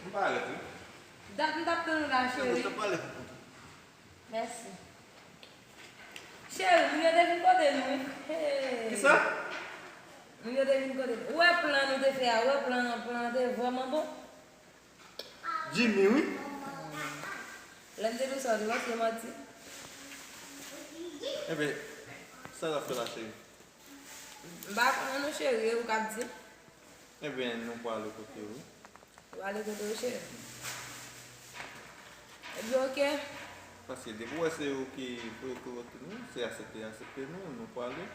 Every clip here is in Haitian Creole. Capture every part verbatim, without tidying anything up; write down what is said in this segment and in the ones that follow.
M parèt, wi. Dat m t ap tann ou la, cheri. Mèsi. Cheri, moun yo te vin kote nou, wi. Hey. Kisa? Moun yo te vin kote nou. Ou wè plan nou te fè a, ou wè plan, plan an te vrèman bon. Jimmy, wi. Lè m te di w sa, ou te panse manti. Enben, sa l ap fè la, cheri? M pa konnen non, cheri, e ou k ap di. Enben, nou prale kote w, wi. Prale kote w, cheri. Ebyen, oke. Paske depi w wè se ou ki voye kote nou, se aksepte, aksepte nou, nou prale.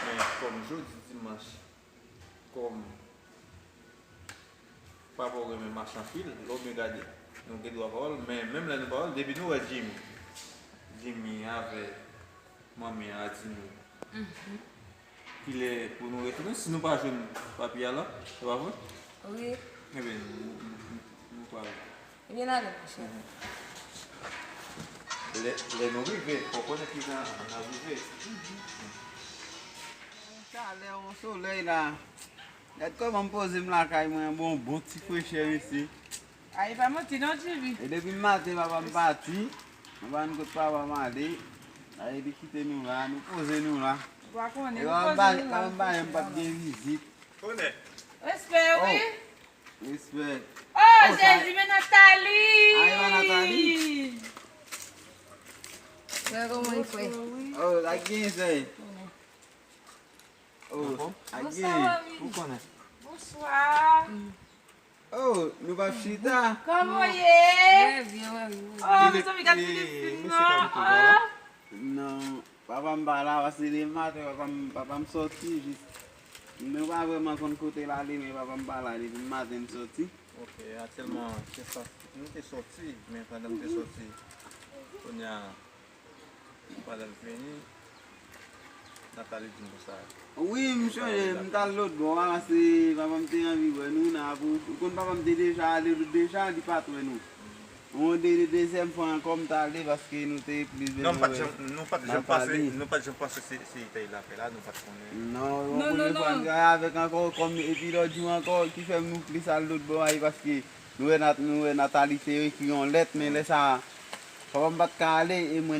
Men kòm jodi dimanch, kòm papa w renmen mache anpil, lè w byen gade, nou gen dwa pawòl, men menm lè nou pawòl, depi nou wè Jimmy, Jimmy avè manmi an a di nou kilè pou nou retounen, si nou pa jwenn papye a la, se pa vre? Wi. Ebyen, nou, nou, nou, nou pral. Ebyen, n ale, monchè. Lè, lè nou rive, fò w konnen kijan n ap rive. Yon chalè, yon solèy la. Gad kòman m poze m lakay mwen, bon, bon ti frechè, mesye. A, e pa manti non, Jimmy. E depi maten, papa m pati, m pa konn kot papa m ale. A, e li kite nou la, nou poze nou la. Ou pa konnen, nou poze nou la. E papa m pa, papa m pa janm p ap gen vizit. Respè, wi. Respè. Oh, Jezi, men Nathalie! Ay, pa Nathalie? Wè kòman li fè. Oh, la gen, sè. Oh, la gen. Bonswa, mami. Ou konnen. Bonswa. Oh, nou p ap chita? Kòman w ye? Trè byen, mami. Oh, mezanmi, gad Filipin nan. Non. Papa m pa la, paske depi maten, papa m, papa m sòti jis. Nou pa vrèman konn kote l ale, men papa m pa la, depi maten m sòti. Ok, aktyèlman, se sa, nou te sòti, men pandan m te sòti, kounye a, pandan m vini, Nathalie di m konsa. Wi, m chonje, m t al lòt bò a, paske papa m te anvi wè nou, nan apou, ou konn papa m te deja ale lòt deja, li pa t wè nou. Yon de, de, dezyèm fwa ankò m t ale paske nou te plis bezwen wè Nathalie. Non, m pa t janm, nou pa t janm panse, nou pa t janm panse se, se itay la fè la, nou pa t konnen. Non, yon premye fwa n gade avèk ankò, kòm epi lòt jou ankò, ki fè m nou plis al lòt bò a, e paske nou wè Nat-, nou wè Nathalie te ekri yon lèt, men lè sa a, papa m pa t ka ale, e mwen